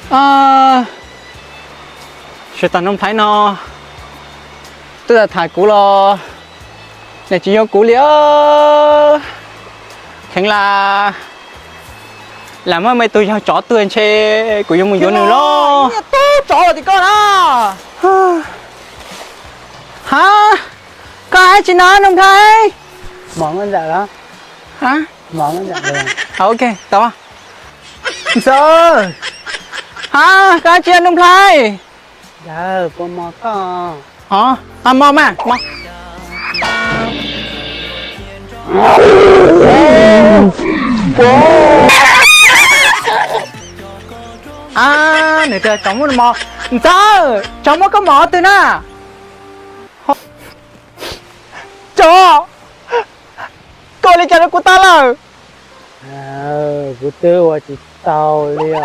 Sawv daws, Nuj Nplhaib no twb tham kuv los nws tsis yuav kuv li. Kheev lam, lam muab ib tug yawg tsov twg ntshe kuv yuav mus yuav nws los. Tub tsov tim koj na. Ha, koj hais tsis no Nuj Nplhaib? Ok, tau. Ntxawg. Ha, koj hais tsis Nuj Nplhaib? Mos mas, mos. A, nws tias tsov muab mos. Ntxawg, tsov muab koj mos twg na? Tsov, koj li cas rau kuv tau lawm? Kuv twb ua tsis tau li os.